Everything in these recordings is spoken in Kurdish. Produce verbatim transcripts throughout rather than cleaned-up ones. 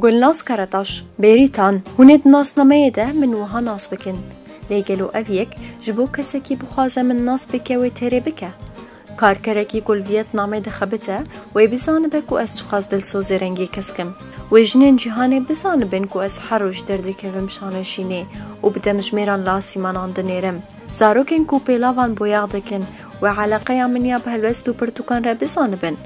Gulnaz Karataş, Bêrîtan, hûn ê di nasnameyê de min wiha nas bikin. Lê gelo ev yek ji bo kesekî bixwaze min nas bike wê têrê bike? Karkerekî ku li Vietnamê dixebite, wê bizanibe ku ez çiqas dilsozê rengê kesk im. Wê jinên cîhanê bizanibin ku ez her roj derdikevim şaneşînê û bi demjimêran li asîmanan dinêrim. Zarokên ku pêlavan boyax dikin, wê eleqeya min ya bi helwest û pirtûkan re bizanibin.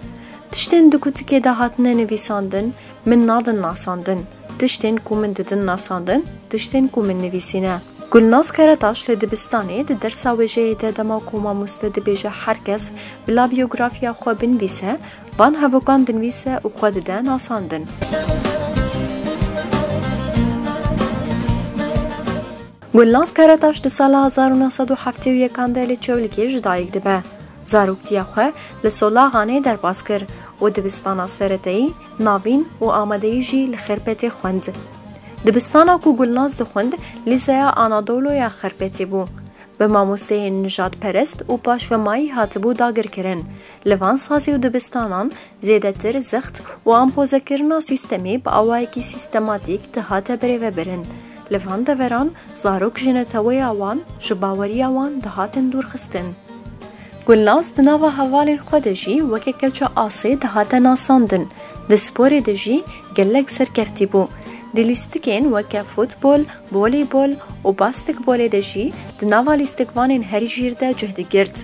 Tiştên di kutikê de hatine nivîsandin, min nadin nasandin. Tiştên ku min didin nasandin, tiştên ku min nivîsîne. Gulnaz Karataş li dibistanê di dersa wêjeyê de dema ku mamoste dibêje her kes bila biyografiya xwe binivîse, van hevokan dinivîse û xwe dide nasandin. Gulnaz Karataş di sala hezar û neh sed û heftê û yekan de li Çewlikê ji dayik dibe. Zaroktiya xwe li Solaxanê derbas kir û dibistana seretayî, navîn û amadeyî jî li Xerpetê xwend. Dibistana ku Gulnaz dixwend, Lîseya Anadolu ya Xerpetê bû. Bi mamosteyên nijadperest û paşvemayî hatibû dagirkirin. Li van sazî û dibistanan zêdetir zext û ampozekirina sîstemê bi awayekî sîstematîk dihate birêvebirin. Li van deveran zarok ji neteweya wan, ji baweriya wan dihatin dûrxistin. Gulnaz di nava hevalên xwe de jî weke keça asê dihate nasandin. Di sporê de jî gelek serkeftî bû. Di lîstikên weke futbol, voleybol û basketbolê de jî di nava lîstikvanên herî jîr de cih digirt.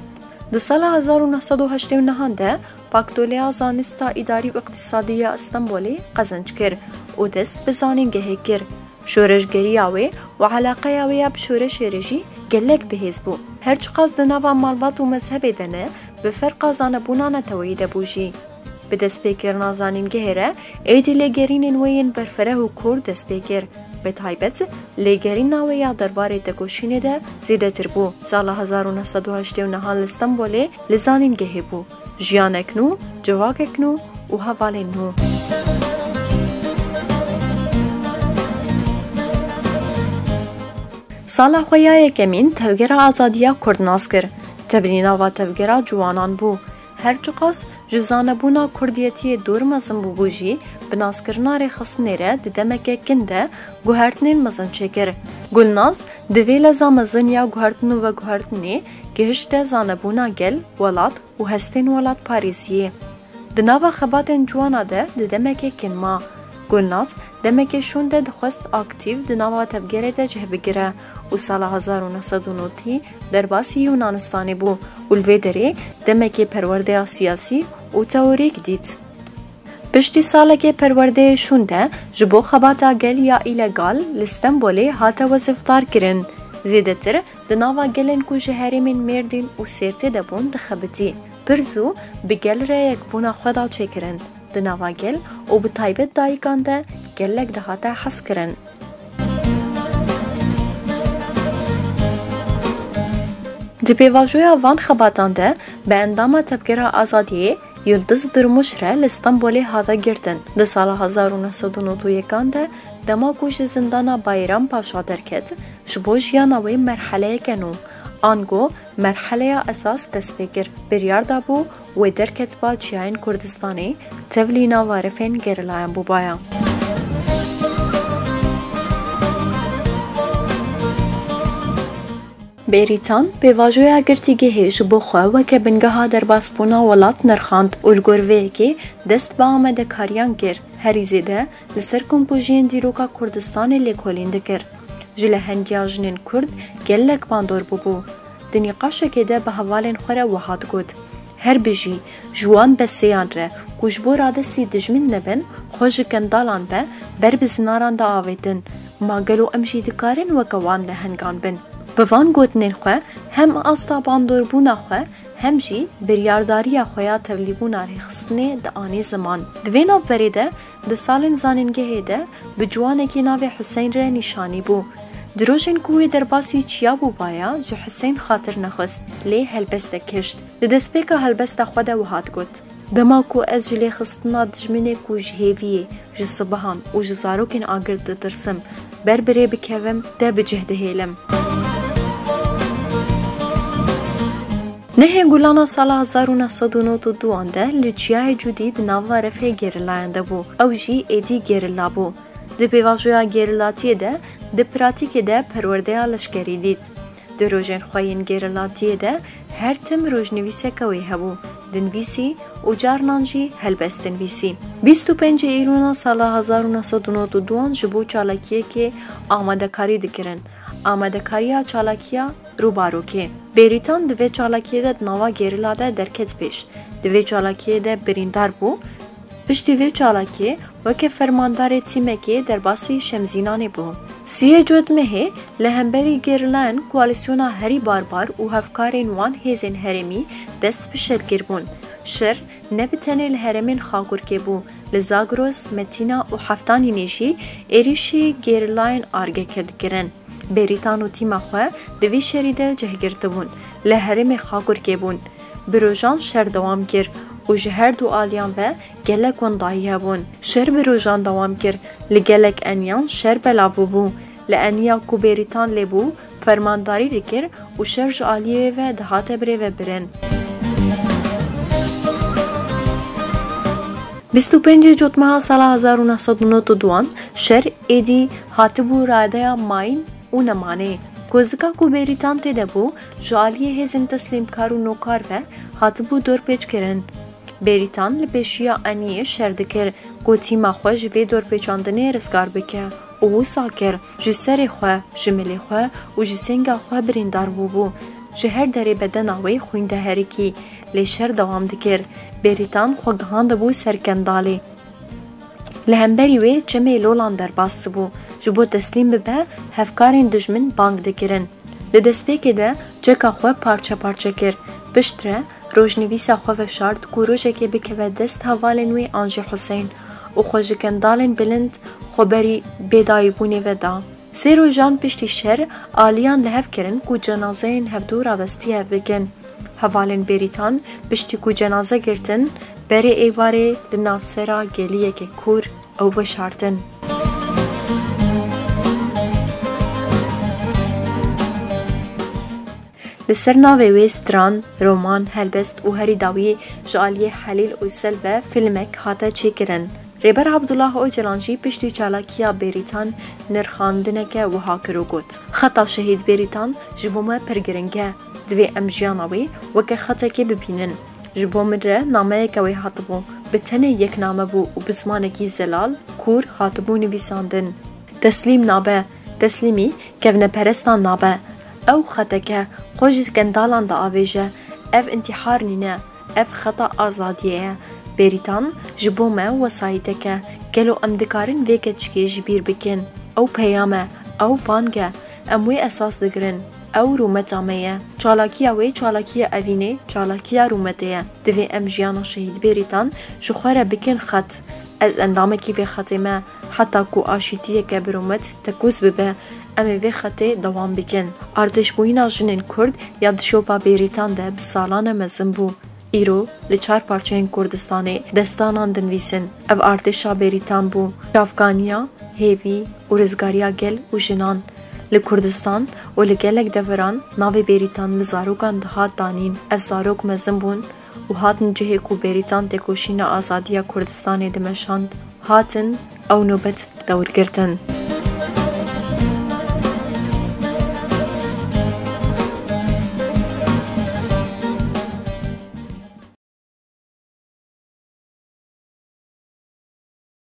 Di sala hezar û neh sed û heştê û nehan de Paktolêya Zanista Îdarî û Îqtîsadî ya Stenbolê qezenc kir û dest bi zanîngehê kir. Şoreşgeriya wê û eleqeya wê ya bi şoreşê re jî gelek bihêz bû. Her çiqas di nava malbat û mezhebê de ne, bi ferqa zanebûna neteweyî de bû jî. Bi destpêkirina zanîngehê re êdî lêgerînên wê yên berfereh û kûr dest pê kir. Bi taybet, lêgerîna wê ya derbarê tekoşînê de zêdetir bû. Sala hezar û neh sed û heştê û nehan li Stenbolê li zanîngehê bû. Jiyanek nû, civakek nû û hevalên nû. Sala xwe ya yekemîn Tevgera Azadiya Kurd nas kir. Tevlî nava Tevgera Ciwanan bû. Her çiqas ji zanebûna kurdiyetiyê dûr mezin bûbû jî, bi naskirina rêxistinê re di demeke kin de guhertinên mezin çêkir. Gulnaz di vê leza mezin ya guhertin û veguhertinê gihişte zanebûna gel, welat û hestên welatparêziyê. Di nava xebatên ciwana de di demeke kin ma. Gulnaz demeke şûn de dixwest aktîf di nava tevgerê de cih bigire û sala hezar û neh sed û notî derbasî Yûnanistanê bû û li vê derê demekê perwerdeya siyasî û teorîk dît. Piştî salekê perwerdeyê şûn de ji bo xebata gel ya îlegal li Stenbolê hate wezîfdar kirin. Zêdetir di nava gelên ku ji herêmên Mêrdîn û Sêrtê de bûn dixebitî. Pir zû bi gel re yekbûna xwe da çêkirin. Di nava gel û bi taybet dayikan de gelek dihate hezkirin. Di pêvajoya van xebatan de bi endama Tevgera Azadiyê Yildiz Durmuş re li Stenbolê hate girtin. Di sala hezar û neh sed û nod û yekan de dema ku ji zindana Bayram Paşa derket, ji bo jiyana wê merheleyeke nû, ango merheleya esas dest pê kir. Biryar dabû wê derketba çiyayên Kurdistanê tevlî nava refên gerîlayan bûbaya. Bêrîtan pêvajoya girtîgehê ji bo xwe weke bingeha derbasbûna welat nirxand û li gor vê yekê dest bi amadekariyan kir. Herî zêde li ser kompojiyên dîroka Kurdistanê lêkolîn dikir. Ji lehengiya jinên Kurd gelek bandor bûbû. Di nîqaşekê de bi hevalên xwe re wiha digot, Her bijî, ji wan besêyan re ku ji bo radestî dijmin nebin, xwe ji kendalan ve ber bi zinaran de avêtin. Ma gelo em jî dikarin weke wan lehengan bin? Bi van gotinên xwe hem asta bandorbûna xwe, hem jî biryardariya xwe ya tevlîbûna rêxistinê dianî ziman. Di vê navberê de di salên zanîngehê de bi ciwanekî navê Huseyn re nîşanî bû. Di rojên ku wê derbasî çiya bûbaya, ji Huseyn xatir nexwest, lê helbestek hişt. Di destpêka helbesta xwe de wiha digot, Dema ku ez ji lêxistina dijminê ku ji hêviyê, ji sibihan û ji zarokên agir ditirsim, ber bi rê bikevim, te bi cih dihêlim. Nehê Gulana sala hezar û neh sed û nod û duan de li Çiyayê Cûdî di nava refê gerîlayan de bû. Ew jî êdî gerîla bû. Di pêvajoya gerîlatiyê de, di pratîkê de perwerdeya leşkerî dît. Di rojên xwe yên gerîlatiyê de her tim rojnivîseke wê hebû, dinivîsî û carnan jî helbest dinivîsî. Bîst û pêncê Îlûna sala hezar û neh sed û nod û duan ji bo çalakiyekê amadekarî dikirin. Amadekariya çalakiya rûbarokê. Bêrîtan di vê çalakiyê de di nava gerîla de derket pêş. Di vê çalakiyê de birîndar bû. Piştî vê çalakiyê weke fermandarê tîmekê derbasî Şemzînanê bû. Siyê Cotmehê li hemberî gerîlayan koalîsyona herî barbar û hevkarên wan hêzên herêmî dest bi şer kir bûn. Şer ne bi tenê li herêmên Xagurkê bû, li Zagros, Metîna û Heftanînê jî êrîşî gerîlayên Argekê dikirin. Bêrîtan û tîma xwe di vî şerî de cih girtibûn. Li herêmê Xagurkê bûn. Bi rojan şer dewam kir û ji her du aliyan ve gelek wendahî hebûn. Şer bi rojan dewam kir. Li gelek eniyan şer belav bûbû. Li eniya ku Bêrîtan lê bû, fermandarî dikir û şer ji aliyê wê ve dihate birêvebirin. Bîst û pêncê Cotmeha sala hezar û neh sed û nod û duan şer êdî hatibû radeya mayîn û nemanê. Kozika ku Bêrîtan tê de bû, ji aliyê hêzên teslîmkar û nokar ve hatibû dorpêçkirin. Bêrîtan li pêşiya eniyê şer dikir ku tîma xwe ji vê dorpêçandinê rizgar bike û wisa kir. Ji serê xwe, ji milê xwe û ji sênga xwe birîndar bûbû. Ji her derê bedena wê xwîn diherikî, lê şer dewam dikir. Bêrîtan xwe gihandibû ser Kendalê. Li hemberî wê çemê Lolan derbas dibû. Ji bo teslîm bibe, hevkarên dijmin bang dikirin. Di destpêkê de çeka xwe parçe parçe kir. Piştre rojnivîsa xwe veşart ku rojekê bikeve dest hevalên wê an jî Huseyn û xwe ji Kendalên bilind xweberî bêdayîbûnê ve da. Sê rojan piştî şer, aliyan li hev kirin ku cenazeyên hevdû ravestî hev bikin. Hevalên Bêrîtan piştî ku cenaze girtin, berê êvarê li navsera geliyeke kûr ew veşartin. Li ser navê wê stran, roman, helbest û herî dawî ji aliyê Helîl Uysel ve filmek hate çêkirin. Rêber Abdullah Ocalan jî piştî çalakiya Bêrîtan nirxandineke wiha kir û got, Xeta Şehîd Bêrîtan ji bo me pir giring e. Divê em jiyana wê weke xetekê bibînin. Ji bo min re nameyeke wê hatibû. Bi tenê yek name bû û bi zimanekî zelal, kûr hatibû nivîsandin. Teslîm nabe, teslîmî kevneperestan nabe. Ew xeteke xwe ji Kendalan diavêje. Ev întîhar nîne. Ev xeta azadiyê ye. Bêrîtan ji bo me wesayîtek e. Gelo em dikarin vê keçikê ji bîr bikin? Ew peyam e, ew bang e. Em wê esas digirin. Ew rûmeta me ye. Çalakiya wê çalakiya evînê, çalakiya rûmetê ye. Divê em jiyana Şehîd Bêrîtan ji xwe re bikin xet. Ez endamekî vê xetê me. Heta ku aşîtiyeke bi rûmet tekûz bibe, em ê vê xetê dewam bikin. Artêşbûyîna jinên Kurd ya di şopa Bêrîtan de bi salan e mezin bû. Îro li çar parçeyên Kurdistanê destanan dinivîsin. Ev artêşa Bêrîtan bû. Çavkaniya, hêvî û rizgariya gel û jinan. Li Kurdistan û li gelek deveran navê Bêrîtan li zarokan dihat danîn. Ev zarok mezin bûn û hatin cihê ku Bêrîtan têkoşîna azadiya Kurdistanê dimeşand. Hatin ew nobet dewr girtin.